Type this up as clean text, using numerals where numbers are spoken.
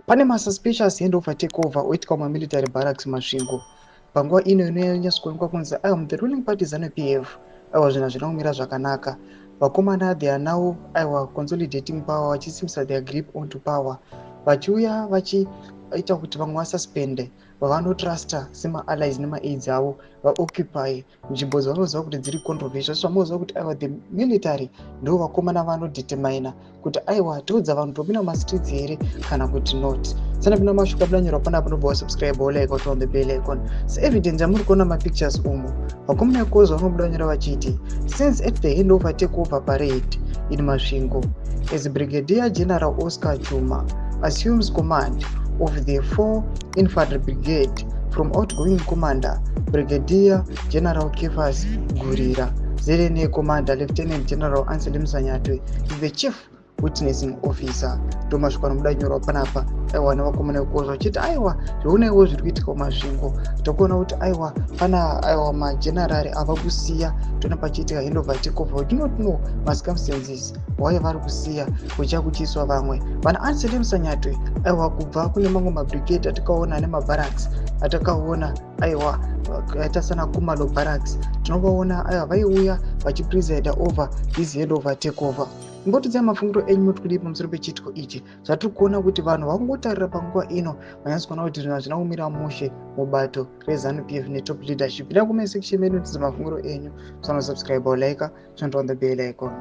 Pane masuspicious handover takeover oitika mumamilitary barracks Masvingo panguva ino inonyatsokuonekwa kunzi aiwa, the ruling party ZANU PF, aiwa, zvinhu hazvina kumira zvakanaka. Vakomana, they are now, aiwa, consolidating power, vachisimbisa their grip onto power, vachiuya vachiita kuti vamwe vasuspende vavanotrusta semaallies nemaaides avo, vaoccupy nzvimbo dzavanoziva kuti dziri controversial. So vamoziva kuti aiwa, the military ndo vakomana vanodetermina kuti aiwa, tiudza vanhu topinda mumastreets here kana kuti not. Sanapinda mashoko abudanyorwa panapa, unobva wasubscribe, wolike, turn on the bell icon. Seevidence yamuri kuona mapictures umo, vakomana veCOZWVA vanobuda nyora vachiti, "Since at the handover takeover parade in Masvingo as Brigadier General Oscar Chuma assumes command of the 4 Infantry Brigade from outgoing commander Brigadier General Kefas Gurira. ZNA Commander Lieutenant General Anselem Sanyatwe is the chief witnessing officer." Ndo masviko anobuda nyorwa panapa, aiwa, nevakomana vekuCOZWVA vachiti aiwa, zvionaiwo zviri kuitika muMasvingo. Tokuona kuti aiwa, pana, aiwa, magenerari ava kusiya. Toona pachiitika handover takeover. We do not know macircumstances why vari kusiya, kucha kuchiiswa vamwe vana Anselem Sanyatwe, aiwa, kubva kune mamwe mabrigade atakaona nemabarracks atakaona, aiwa, akaita sana Kumalo Barracks. Tinovaona, aiwa, vaiuya vachipresida over this handover takeover. Imbotidzai mafungiro enyu mutikudii pamusoro pechiitiko ichi zvatiri kuona kuti vanhu vakungotarira panguva ino, vanyatso kuona kuti zvinhu hazvina kumira mushe mubato reZANU PF netop leadership. Ida comment section medu, tidzo mafungiro enyu. Musanosubscribe, like, turn on the bell icon.